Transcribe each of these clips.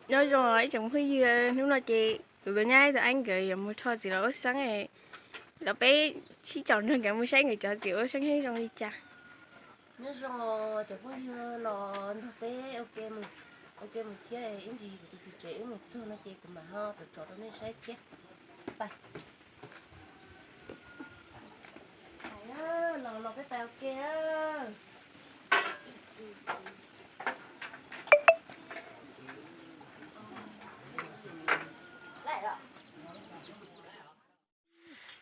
Nyob zoo ib tsoom phooj ywg, hnub no ces kuv tus nyab tus ab nkawd yuav mus rho txiv los ua xeeb, los peb sib caum nrog nkawd mus saib nkawd cov txiv ua xeeb zoo li cas. Nyob zoo cov phooj ywg los nrog peb ua ke mus thiab, ib ntsis kuv tus txiv tsev wb mus txog no ces kuv mam ho tsom tsom rau nej saib thiab. Los los peb pais ua ke.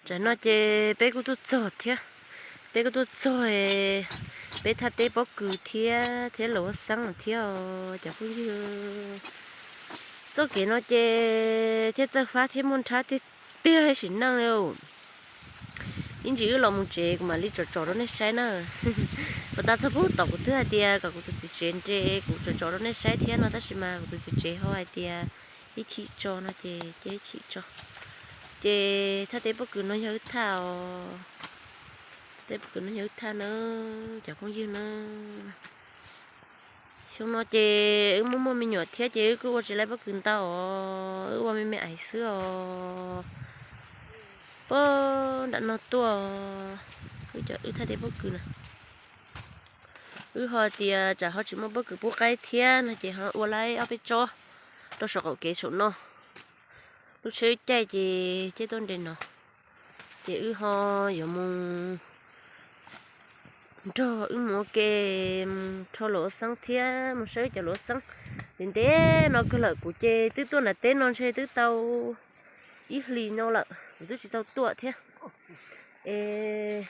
Tsam no ces peb kuj tuaj txog thiab, peb kuj tuaj txog, peb thaj teb pob kws thiab thiab los ua xeeb thiab os cov phooj ywg. Txoj kev no ces thiaj txawj fab thiab muaj nrhab tiag tiag sim neej li. Ib ntsis wb los mus tsev kuv mam li tsom tsom rau nej saib na. Puas tas txog pub tom kuv twb hais tias kom kuv tus txiv tsev nres kuv tsom tsom rau nej saib thiab no tab sis mas kuv tus txiv tsev ho hais tias ib chim tso no ces cia ib chim tso. Ces thaj teb pob kws no yog wb thaj os. Thaj teb pob kws no yog wb thaj na, cov phooj ywg na. Xyoo no ces wb muaj muaj me nyuam thiab ces wb kuj ua tsis laib pob kws ntau os, wb ua me me aiv xwb os. Puag nram no tuaj, wb thaj teb pob kws na. Wb ho tias tsam ho tsis muaj pob kws pub qaib thiab no ces ho ua laib ob peb tsob rau saum qaum kev saum no. Lub tsheb wb caij ces caij tuaj nres no, ces wb ho yuav mus nrog wb mus ua ke, mus rho luam ua xeeb thiab mus saib wb cov luam ua xeeb. Ntev ntev no kawg lawm, kuv ces twb tuaj nram teb no ntshe twb tau ib hlis no lawm kuv twb tsis tau tuaj thiab. Es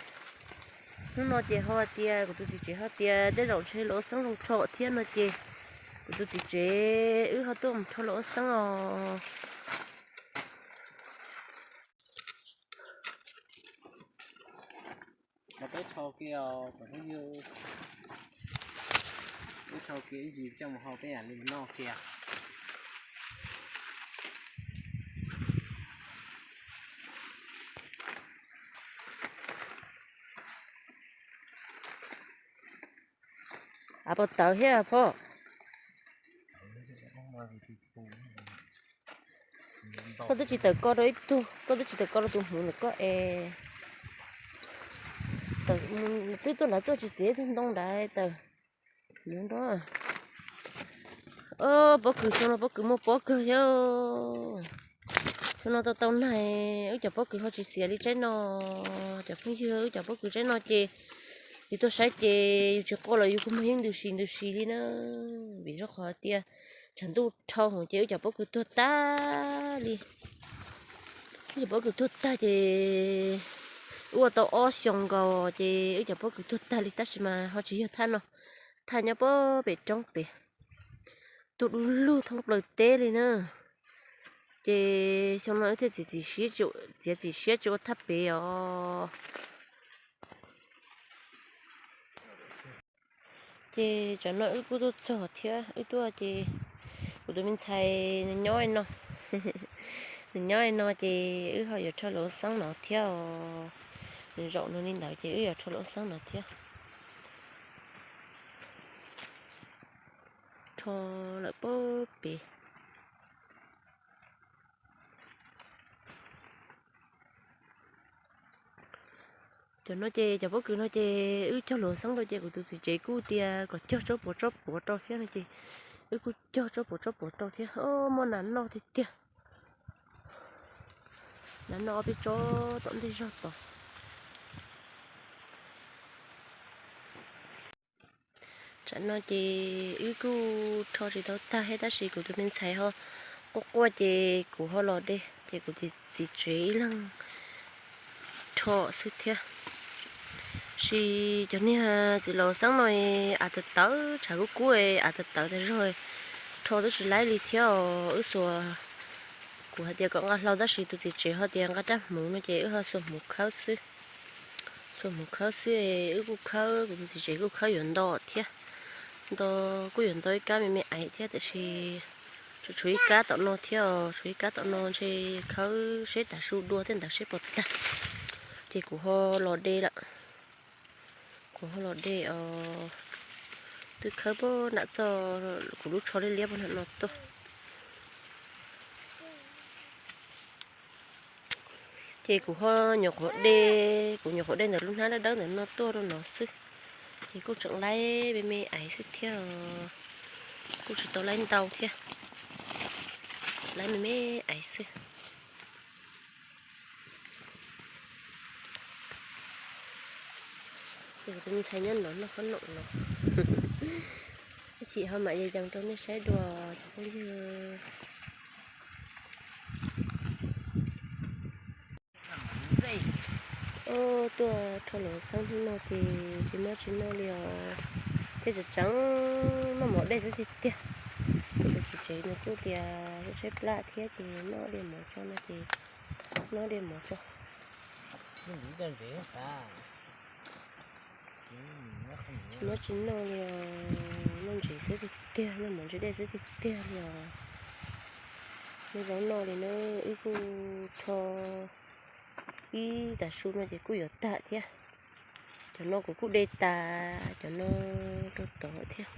hnub no ces ho tias kuv tus txiv tsev ho tias tej zaum ntshe luam ua xeeb zoo rho thiab no ces kuv tus txiv tsev wb ho tuaj mus rho luam ua xeeb os. Los peb rho kiag os cov phooj ywg, peb rho kiag ib ntsis coj mus hau peb mam li mus noj kiag. Av pov tawv thiab phauj. Koj twb tsis tawm ko rau ib tug, koj twb tsis tawm ko rau tus hmuv ntawm koj es. Twb tuaj nrad tuaj tsis txiav tug ntoo nrad tawm. Pob kws xyoo no pob kws muaj pob kawg thiab. Xyoo no tau tau nag, wb cov pob kws ho tsis xiav li tsaib no. Cov phooj ywg, wb cov pob kws tsaib no ces yus tuaj saib ces yus tsis quaj los yus kuj muag yeej ntws si ntws si li na. Vim rau qhov tias tshav ntuj dhau ces wb cov pob kws tuag tag li. Wb cov pob kws tuag tag ces wb ua tau ob xyoos nkaus ces wb cov pob kws tuag tag li tab sis mas ho tsis yog thaj no, thaj nyob pob pem roob pem, tuaj du lug thoob plaws teb li na. Ces xyoo no wb thiaj txiav txim siab tsis ua thaj pem os. Ces tsam no wb kuj tuaj txog thiab, wb tuaj ces kuv tus me ntxhais nws nyob no, nws nyob no ces wb ho yuav rho luam ua xeeb no thiab os. Nws zaum nws li ntawd ces wb yuav rho luam ua xeeb no thiab. Rho lawm pob pem. Cov no ces cov pob kws no ces wb cog luam xeeb rau ces kuv tus txiv tsev kuj tias kom cog tsob puav tsob puav rau thiab no ces wb kuj cog tsob puav tsob puav rau thiab. Muaj nas noj tiag tiag. Nas noj ob peb tsob tom ntej zog tod. Tsam no ces wb kuj rho tsis tau tag thiab tab sis kuv tus me ntxhais ho quaj quaj ces kuv ho los de ces kuv txiv tsev ib leeg rho xwb thiab. Sis cov niag txiv laus xeeb no av tawv tawv tshav kub kub av tawv tawv tas zog, rho twb tsis laib li thiab os. Wb xuas, kuv hais tias kom nqa hlau tab sis tus txiv tsev ho tias nqa rab hmuv no ces wb ho xuas hmuv khawb xwb. Xuas hmuv khawb xwb, wb kuj khawb, kuv tus txiv tsev kuj khawb yuav nto thiab. Nto, kuj yuav nto ib kab me me aiv thiab tiam sis tshuav ib kab tom no thiab os, tshuav ib kab tom no ntshe khawb seb tav su dua tej ntawd seb puas tag. Ces kuv ho los de lawm. Kuv ho los de os. Twb khawb puag nram txoj kuv lub tsho liab liab puag nram no tuaj. Ces kuv ho nyuam qhuav de, kuv nyuam qhuav de ntawm lub hnab dawb dawb ntawm no tuaj rau no xwb, ces kuj tseem laib me me aiv xwb thiab, kuj tsis tau laib ntau thiab, laib me me aiv xwb. Ces kuv tus me ntxhais nyob no noj qhob noom no, ib chim ho mam yees rau nej saib dua cov phooj ywg. Tuaj rho lawv xeeb hnub no ces tsis mob tsis noj li os, thiab tseem tseem noj mov dej xwb tiag tiag. Kuv tus txiv tsev nws kuj tias tshaib plab thiab ces noj dej mov tso no ces noj dej mov tso. Mob tsis noj li os, noj ntsev xwb tiag tiag, noj mov ntsev dej xwb tiag tiag li os. Noj zaub noj li na, wb kuj rho ib tag su no ces kuj yuav tag thiab. Cov no kuv kuj de tas, cov no rau tod thiab,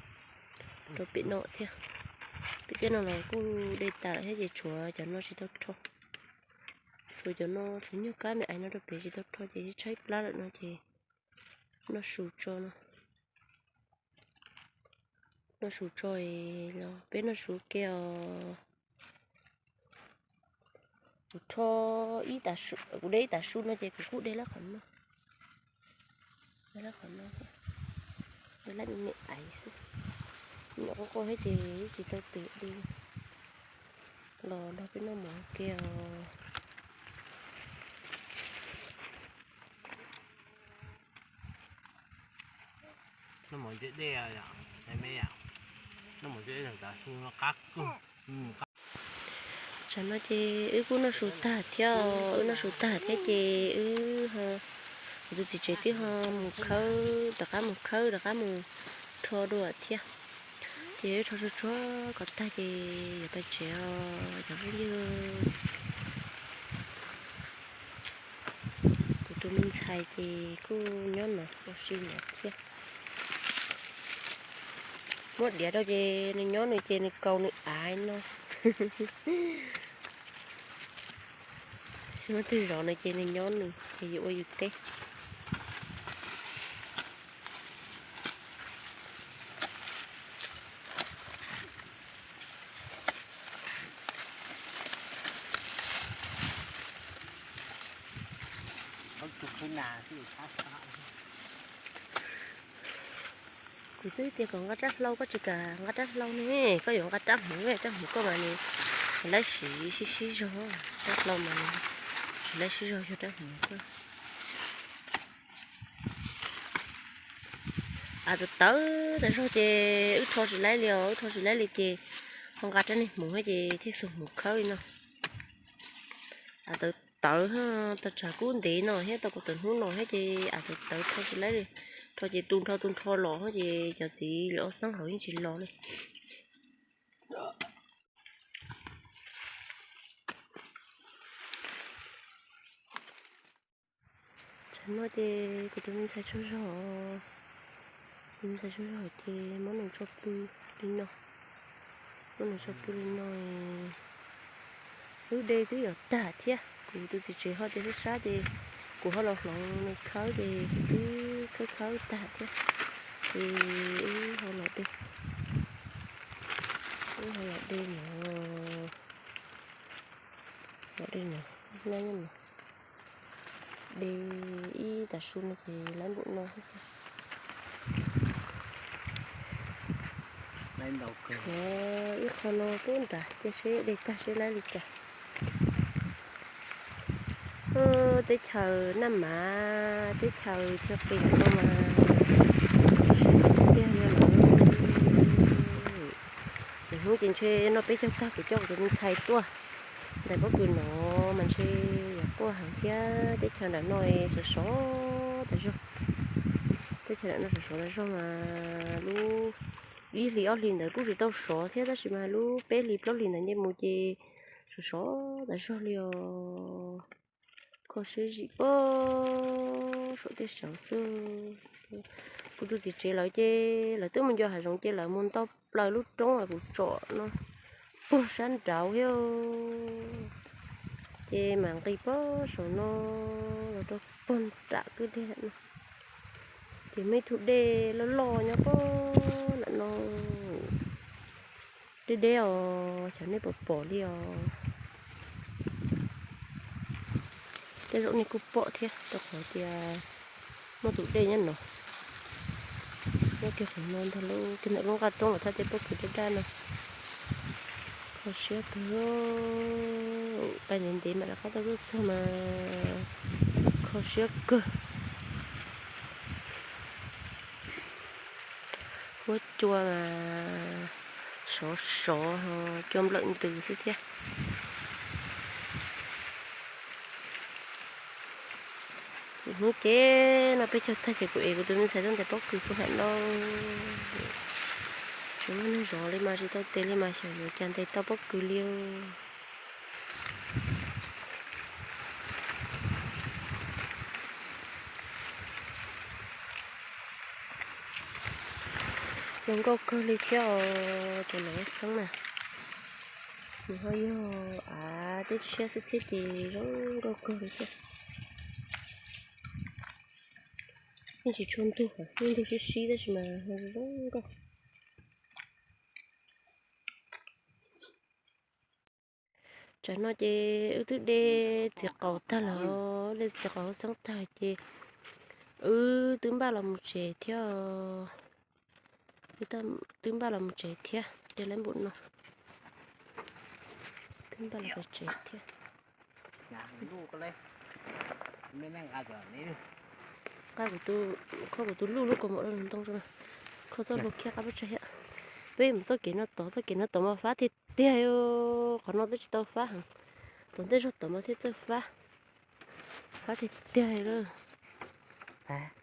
rau pem no thiab. Pem tej no los kuj de tas lawm thiab ces tshuav cov no tsis tau rho. Tshuav cov no, tshuav nyuag kab me aiv no rau pem tsis tau rho ces tshaib plab lawm no ces noj su tso no. Noj su tso los peb noj su ke os. Kuv rho ib tas su, kuv de ib tas su no ces kuv kuj de lab qhov no, de lab qhov no, de lab me me aiv xwb. Nyuam qhuav quaj thiab ces tsis tau tes de los nrog peb noj mov ke os. Noj mov ntsev dej, noj mov ntsev dej tav su no qab kawg. Tsam no ces wb kuj noj su tag thiab, wb noj su tag thiab ces wb ho, kuv tus txiv tsev twb ho mus khawb, rov qab mus khawb, rov qab mus rho dua thiab. Ces wb rho tsuag tsuag kom tag ces yuav pais tsev os cov phooj ywg. Kuv tus me ntxhais ces kuj nyob no ua si no thiab. Muab diav rau ces nws nyob nws ces nws kaus nws av no. Tsis muaj twg zov nws ces nws nyob nws ces yus ua yus teb. Kuv twb tias kom nqa rab hlau koj tsis kam nqa rab hlau ne, koj yuav nqa rab hmuv, rab hmuv koj mas nws laib siv sib sib zog, rab hlau mas nws tsis laib sib zog yog rab hmuv koj. Av tawv tawv tas zog ces wb rho tsis laib li os, wb rho tsis laib li ces ho nqa rab niag hmuv thiab ces thiaj xuas hmuv khawb li no. Av tawv tawv, tau tsam kub ntev no thiab tau kuv tawm hnub no thiab ces av tawv tawv rho tsis laib li, rho ces tu nrho tu nrho los thiab ces cov txiv lwm ob xeeb hauv yeej tsis los li. Tsam no ces kuv tus me ntxhais tsaug zog, kuv tus me ntxhais tsaug zog ces muab nws tso pw li no, muab nws tso pw li no. Wb de twb yuav tag thiab, kuv tus txiv tsev ho tias sab sab ces kuv ho los hloov nws khawb ces twb khawb khawb tag thiab. Ces wb ho los de, wb ho los de no, los de no, no, de ib tag su no ces laib npaum no. Ib qho no pub nrad cia seb de tag seb laib li cas. Teb chaws Naj Mav, teb chaws chaw qis no mas sab tiag tiag li lawm. Lwm hnub ces ntshe no peb caug tag kuv coj kuv tus me ntxhais tuaj ntais pob kws no mas ntshe yuav quaj heev thiab. Teb chaws nram no sov sov tas zog, teb chaws nram no sov sov tas zog mas lub ib hlis ob hlis ntawd kuj tsis tau sov thiab tab sis mas lub peb hlis plaub hlis ntawd nce mus ces sov sov tas zog li os. Kho siab zim pog saum tej saud xwb. Kuv tus txiv tsev lawv ces lawv twb mus nco hav zoov ces lawv mus ntau plaws lub roob uas kuv tsom no puag sab nraud thiab. Ces mam nqis pog saum no los rau pog nram kwj deg no. Ces muaj ib tug dej loj loj nyob pog nram no. Deb deb os, xyov nej puas pom li os. Tej zaum nej kuj pom thiab rau qhov tias muaj tus dej nyob no. Nyob kiag saum no ntag lauj, kiag ntawm lub nqaj roob los thaj tej pob kws daj daj no. Kho siab kawg, pais ntev ntev mam rov qab tau tuaj txog mas kho siab kawg. Huab cua mas sov sov, cua nplawm ntws xwb thiab. Hnub ces no peb caug tag ces kuv ev kuv tus me ntxhais tuaj ntes pob kws puag nram no. Tsis muaj neeg zov li mas tsis tau tes li mas xyov yuav cas ntes tau pob kws li. Zoo nkauj kawg li thiab os, cov no xeeb na. Nws ho yog av teb tshiab xwb thiab ces zoo nkauj kawg li thiab. Yeej tsis tshua ntug, yeej ntug sib sib tab sis mas zoo nkauj. Tsam no ces wb twb de txiv qaub tag lawm, de txiv qaub xeeb tag ces wb twb npaj los mus tsev thiab. Twb npaj los mus tsev thiab, de lawm npaum no. Twb npaj los tsev thiab. Nqa kuv tus, kho kuv tus luj lub kaus mom rau ntoo, kho txoj hlua khiab qab peb tsa thiab. Peb mus txoj kev no tod, txoj kev no tod mas fab tiag tiag, qhov no twb tsis tau fab heev, tom ntej zog tod mas thiaj txawj fab, fab tiag tiag lawm.